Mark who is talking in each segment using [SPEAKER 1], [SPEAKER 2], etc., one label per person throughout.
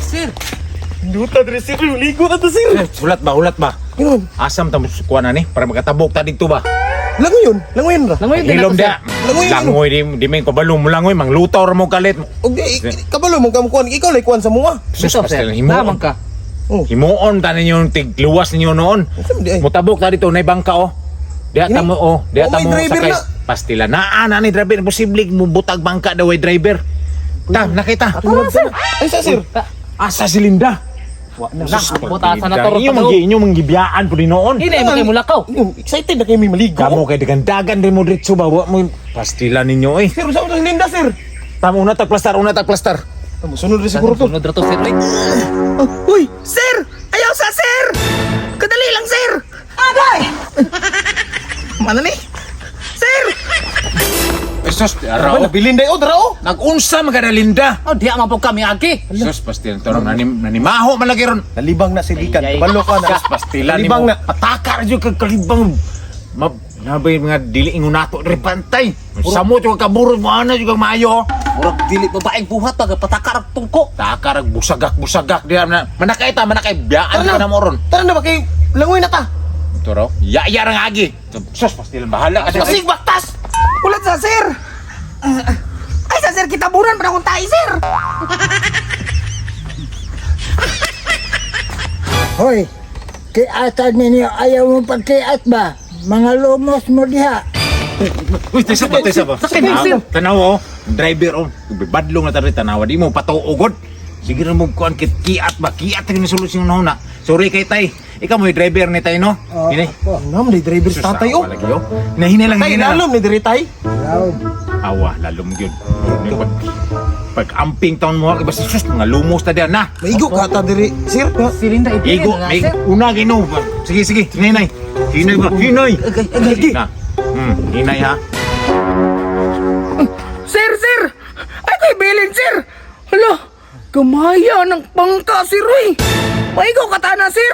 [SPEAKER 1] Sir.
[SPEAKER 2] Duta diri, sir, ligo na to, sir.
[SPEAKER 3] Hulat ba, hulat ba?
[SPEAKER 2] Yun.
[SPEAKER 3] Asam ta mo kuha na ni para makatabok ta dito ba?
[SPEAKER 2] Langoy yun, langoy yun ra.
[SPEAKER 1] Langoy din
[SPEAKER 3] Hilom
[SPEAKER 1] ako, sir.
[SPEAKER 3] da.
[SPEAKER 2] Langoy yun.
[SPEAKER 3] Langoy di may kabalo mo langoy manglutaw ra mo kalit.
[SPEAKER 2] Og di, kabalo mo kamukuan, ikaw lay kuan sa mua.
[SPEAKER 3] Sus,
[SPEAKER 1] Bitaw, sir.
[SPEAKER 3] pastil, himuon.
[SPEAKER 1] Naman ka.
[SPEAKER 2] Oh.
[SPEAKER 3] Himuon ta ninyo tigluwas ninyo noon.
[SPEAKER 2] Unsa man di ay?
[SPEAKER 3] Mutabok ta dito nay bangka oh. Diha ta mo oh, diha
[SPEAKER 2] Oh,
[SPEAKER 3] ta
[SPEAKER 2] may
[SPEAKER 3] mo
[SPEAKER 2] driver
[SPEAKER 3] sakay.
[SPEAKER 2] na.
[SPEAKER 3] Pastila naa na ni driver, posible mo butag bangka daw ay driver. Ta, nakita.
[SPEAKER 2] Tara, sir. Ay sa sir.
[SPEAKER 3] Asa si Linda?
[SPEAKER 1] Wa na.
[SPEAKER 3] Sus,
[SPEAKER 1] Butasan na to.
[SPEAKER 3] Inyo mangi inyo manggibiyaan po din noon.
[SPEAKER 1] Hinay mo kay mulakaw.
[SPEAKER 2] Yung, excited na kayo may maligo.
[SPEAKER 3] Kamo kay dagandagan din mo diretso ba wa mo pastila ninyo eh.
[SPEAKER 2] Sir, unsa man to si Linda, sir?
[SPEAKER 3] Tamo una tag plastar, una tag plastar.
[SPEAKER 2] Tamo sunod rin siguro to.
[SPEAKER 1] Sunod ra to, sir. Ay,
[SPEAKER 2] Oh, uy, sir! Ayaw sa sir! Kadali lang, sir! Agay! Mana ni? Sir!
[SPEAKER 3] Sus,
[SPEAKER 2] Ay,
[SPEAKER 3] araw.
[SPEAKER 2] nabilin dayo, dara oh.
[SPEAKER 3] Nagunsa man kada Linda.
[SPEAKER 1] Oh, diha man po kami agi.
[SPEAKER 3] Sus, pastil to nanim nanimaho man lagi ron.
[SPEAKER 2] Nalibang na si Likan.
[SPEAKER 1] Ay, ay.
[SPEAKER 2] Kabalo ka na.
[SPEAKER 3] Sus, pastila
[SPEAKER 2] Nalibang
[SPEAKER 3] nimo.
[SPEAKER 2] na.
[SPEAKER 3] Patakar jud kag kalibang. Ma nabay mga dili ingon nato diri bantay. Samot yung kaburot mo ana jud kag maayo.
[SPEAKER 1] Murag dili babaeng buhat pag patakar ang tungko.
[SPEAKER 3] Takar ag busagak-busagak diha na. Manakay ta, manakay biyaan ka na mo ron.
[SPEAKER 2] Tara na ba kay langoy na ta?
[SPEAKER 3] Ito raw. Ya-ya ra nga agi. Sus, pastil bahala ka.
[SPEAKER 2] Pasig baktas.
[SPEAKER 4] Ulat sa sir! Ay sa sir, kitabunan pa na akong tayo, sir!
[SPEAKER 5] Hoy, kiatan ninyo, ayaw mo pagkiat ba? Mga lumos mo diha.
[SPEAKER 3] Uy, tesa ba, tesa ba?
[SPEAKER 1] Sakit, sir.
[SPEAKER 3] Tanaw oh. Driver oh. Badlong na tari tanawa di mo patuo gud. Sige ra mo kuan kit kiat ba? Kiat ra ni solusyon na na. Sorry kay tay. Ikaw mo yung driver ni tay no?
[SPEAKER 5] Oh,
[SPEAKER 3] Hinay.
[SPEAKER 5] ako.
[SPEAKER 2] Nam ni driver
[SPEAKER 3] Sus,
[SPEAKER 2] sa tatay oh.
[SPEAKER 3] awa lagi, oh. Hinay lang,
[SPEAKER 2] Tay
[SPEAKER 3] hinay lang.
[SPEAKER 2] lalom ni diri tay.
[SPEAKER 5] Laom.
[SPEAKER 3] Awa, lalom gyud. Pag, pag amping taon mo, iba sus, mga lumos ta diyan na.
[SPEAKER 2] Maigo ka ta diri, sir. Ha?
[SPEAKER 1] Si Linda ipili
[SPEAKER 3] Igo,
[SPEAKER 1] na
[SPEAKER 3] may
[SPEAKER 1] sir.
[SPEAKER 3] una gino. Sige, sige, hinay, hinay. Hinay ba? Hinay.
[SPEAKER 2] Agay.
[SPEAKER 3] Na. Hinay ha.
[SPEAKER 4] Sir, sir! Ay, ko'y bilin, sir! Hala, gamaya ng pangka, sir, uy! Maigo ka ta na, sir!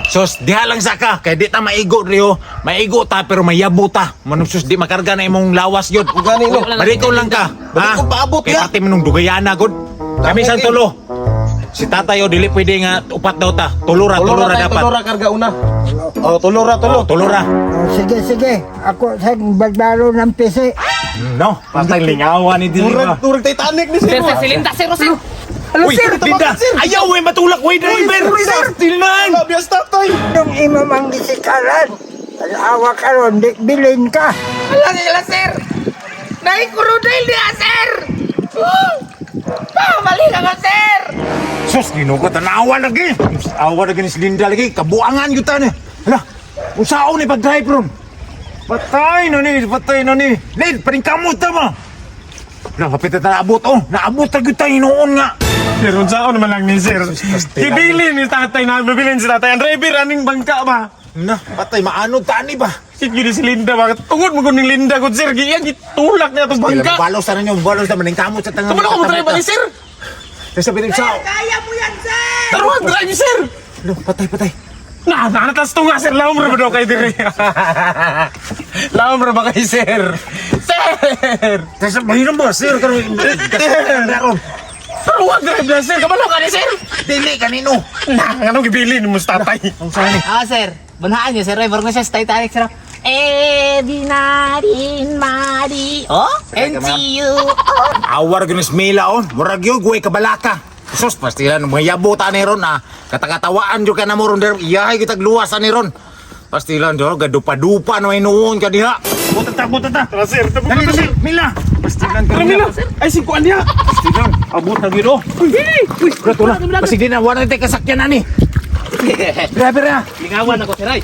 [SPEAKER 3] Sus, diha lang saka kay di ta maigo rio. Maigo ta pero mayabo ta. Manong sus di makarga na imong lawas yun.
[SPEAKER 2] Gani no.
[SPEAKER 3] Balikon lang ka.
[SPEAKER 2] Balik ko paabot
[SPEAKER 3] Kay
[SPEAKER 2] ya.
[SPEAKER 3] pati manong dugayana gud. Kami
[SPEAKER 2] Tama,
[SPEAKER 3] sang
[SPEAKER 2] eh.
[SPEAKER 3] tulo. Si tatay o dili pwede nga upat daw ta. Tulura, tulura
[SPEAKER 2] tay,
[SPEAKER 3] dapat.
[SPEAKER 2] Tulora karga una. Oh, tulora tulo.
[SPEAKER 3] Oh, tulura.
[SPEAKER 5] Oh, sige, sige. Ako sa bagbaro ng pisi.
[SPEAKER 3] No, patay lingawan ni dili ba.
[SPEAKER 2] Murag turag Titanic ni sir.
[SPEAKER 1] Sir, sir, si Linda, sir, oh, sir.
[SPEAKER 4] Hala,
[SPEAKER 3] Uy,
[SPEAKER 4] sir!
[SPEAKER 3] Linda,
[SPEAKER 2] sir.
[SPEAKER 3] ayaw eh, matulak, uy, driver!
[SPEAKER 2] Uy, sir.
[SPEAKER 3] Stilan!
[SPEAKER 2] Sabi ang tatay.
[SPEAKER 5] Yung imo mang gisikaran. Awa ka ron, di, bilin ka.
[SPEAKER 4] Hala, sila, sir! Naikurodil niya, sir! Pamali ka nga, sir!
[SPEAKER 3] Sus, ginoo ko, tanawa lagi! Awa lagi ni si Linda lagi, kabuangan yun ta ni. Hala, usaon ni pag-drive ron. Patay na ni, patay na ni. Lid, paningkamot ta mo. Hala, hapit na ta naabot, oh. Naabot ta gyud ta hinuon nga.
[SPEAKER 2] Sir, unsaon naman lang ni sir. Gibilin ni tatay na bibilin si tatay. Ang driver aning bangka ba?
[SPEAKER 3] Na, patay, maanod ta ni ba?
[SPEAKER 2] Sit gyud si Linda ba? Tungod mo kuning Linda gud sir. Giyang gitulak niya tong
[SPEAKER 3] Tila,
[SPEAKER 2] bangka.
[SPEAKER 3] balos ta ninyo, balos ta, maningkamot sa tangan.
[SPEAKER 2] Tama na ko mo drive ni sir.
[SPEAKER 3] Sabi ni sao.
[SPEAKER 4] Kaya mo yan, sir!
[SPEAKER 2] Taruhan drive sir.
[SPEAKER 3] Hala, patay, patay.
[SPEAKER 2] Na, nanatas to nga sir. Laom ra ba daw kay diri? Laom ra ba kay sir? Sir!
[SPEAKER 3] Tesa, mahinom ba, sir? Karon,
[SPEAKER 2] Taruhan drive na sir. Kabalo ka ni sir.
[SPEAKER 3] Dili, kanino?
[SPEAKER 2] Na, anong gibilin mo sa tatay?
[SPEAKER 3] Ang saan ni?
[SPEAKER 1] Ah, sir. Banhaan niyo, sir. Ay, barang na siya sa Titanic, sir. Eh, binarin, mari. Oh, and see you.
[SPEAKER 3] Awar gyud ni Mila oh. Murag gyud guway kabalaka. Sus, pastilan mga yabo ta ni ron ah. Katakatawaan jud ka na mo ron der. Iyahay kitag luwas ani ron. Pastilan do gadupa-dupa no hinuon ka diha. Buta ta, buta ta.
[SPEAKER 2] Tara sir, tabog
[SPEAKER 3] Dali
[SPEAKER 2] na sir.
[SPEAKER 3] dali, Mila. Pastilan ka.
[SPEAKER 2] Tara Mila. Ay si kuan niya.
[SPEAKER 3] Pastilan. Abot na gyud oh. Uy, uy, rato na. Pasig din na wala na kasakyan ani. Driver na.
[SPEAKER 1] Lingawan ako, sir. Ay.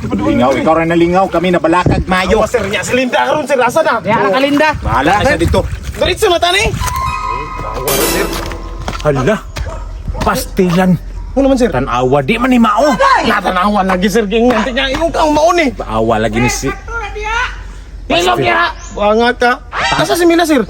[SPEAKER 3] Lingaw, ikaw rin nalingaw kami na balakag mayo.
[SPEAKER 2] Awa sir niya si Linda karon sir asa na?
[SPEAKER 1] Diha ka, Linda.
[SPEAKER 3] Bahala na siya dito.
[SPEAKER 2] Diretso na tani.
[SPEAKER 3] Hala. Pastilan.
[SPEAKER 2] Ano naman sir?
[SPEAKER 3] Tanawa di man ni mao.
[SPEAKER 2] Natanawan lagi sir ging nanti niya imong kaong maon eh.
[SPEAKER 3] Awa lagi ni si
[SPEAKER 1] Ilog niya.
[SPEAKER 2] Wanga ka. Asa si Mila sir?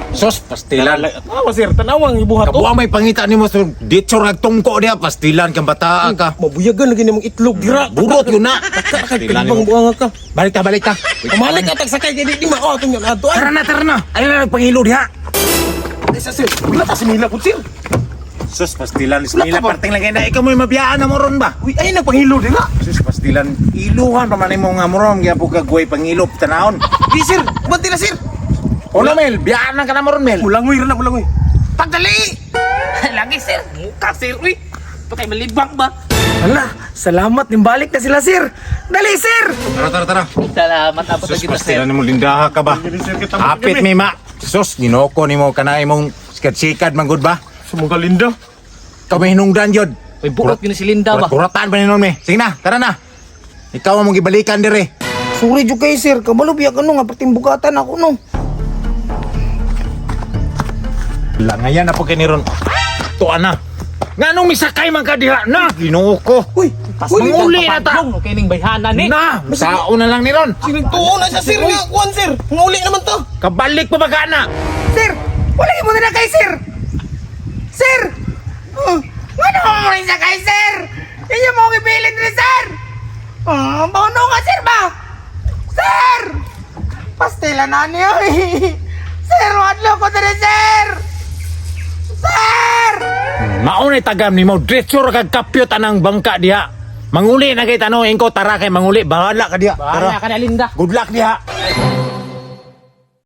[SPEAKER 3] Sos, pastilan.
[SPEAKER 2] Tanawa sir, tanawang ibuhat oh.
[SPEAKER 3] Kabuang may pangita nimo so ditso nagtungko diha pastilan kang bata ka.
[SPEAKER 2] Mabuyagan lagi nimong itlog dira.
[SPEAKER 3] Burot yun na.
[SPEAKER 2] Kay
[SPEAKER 3] Pastilan
[SPEAKER 2] kalibang
[SPEAKER 3] nimo.
[SPEAKER 2] buanga ka.
[SPEAKER 3] Balik ta, balik ta.
[SPEAKER 2] Pamalik ka tag sakay kay di di mao atong yan ato ay.
[SPEAKER 3] Tara na, tara na. Ayun na nagpangilo diha.
[SPEAKER 2] Ay sa sir, wala ta si Mila kun sir.
[SPEAKER 3] Sus, pastilan.
[SPEAKER 2] Wala
[SPEAKER 3] Nila
[SPEAKER 2] ka ba?
[SPEAKER 3] parting lang kay na ikaw mo'y mabiyaan na mo ron ba?
[SPEAKER 2] Uy, ay nagpangilo dira.
[SPEAKER 3] Sus, pastilan. Iluhan pa man imo nga mo ron. Gyapon ka guway pangilop tanawon.
[SPEAKER 2] Di sir, banti na sir.
[SPEAKER 3] Ono Mel, biyaan na ka na mo ron Mel.
[SPEAKER 2] Ulangoy ra na, ulangoy. Pagdali!
[SPEAKER 1] Lagi, sir. Mukha, sir. Uy, patay malibang ba?
[SPEAKER 4] Hala, salamat nimbalik na sila sir. Dali sir.
[SPEAKER 3] Tara, tara, tara.
[SPEAKER 1] Salamat, abot na
[SPEAKER 3] Sus,
[SPEAKER 1] kita, sir.
[SPEAKER 3] pastilan mo lindaha ka ba? Apit mi ma. Sus, ginoo ko nimo kanay mong sikat-sikat man gud ba?
[SPEAKER 2] Sumuga Linda.
[SPEAKER 3] Ikaw may hinungdan yun.
[SPEAKER 1] Uy, buot yun si Linda ba?
[SPEAKER 3] Kuratan pa ni nun, me. Sige na, tara na. Ikaw ang mong gibalikan dire.
[SPEAKER 4] Sorry jud kay sir, kabalo biya ka no nga patimbugatan ako no.
[SPEAKER 3] Langayan na po kay ni Ron. Tuan na. Nga nung misakay man ka diha na. Ginoo ko.
[SPEAKER 2] Uy,
[SPEAKER 3] Uy, manguli na ta.
[SPEAKER 1] Okay ning bayhana ni.
[SPEAKER 3] Na, sao na lang ni Ron.
[SPEAKER 2] Sinigtuo na siya sir nga, kuan sir. Nguli naman to.
[SPEAKER 3] Kabalik pa ba ka na?
[SPEAKER 4] Sir, wala mo na kay sir. Sir! Ngano mo rin siya kay sir? Inyo mo gibilin rin sir. Ah, mauno nga sir ba? Sir! Pastila na niyo eh. Sir, wadlo ko diri sir. Sir!
[SPEAKER 3] Maunay tagam ni mo. Diretso ra kag kapyot anang bangka diha. Manguli na kay tanongin ko tara kay manguli. Bahala ka diha.
[SPEAKER 1] Bahala
[SPEAKER 3] Tara.
[SPEAKER 1] ka na, Linda.
[SPEAKER 3] Good luck diha.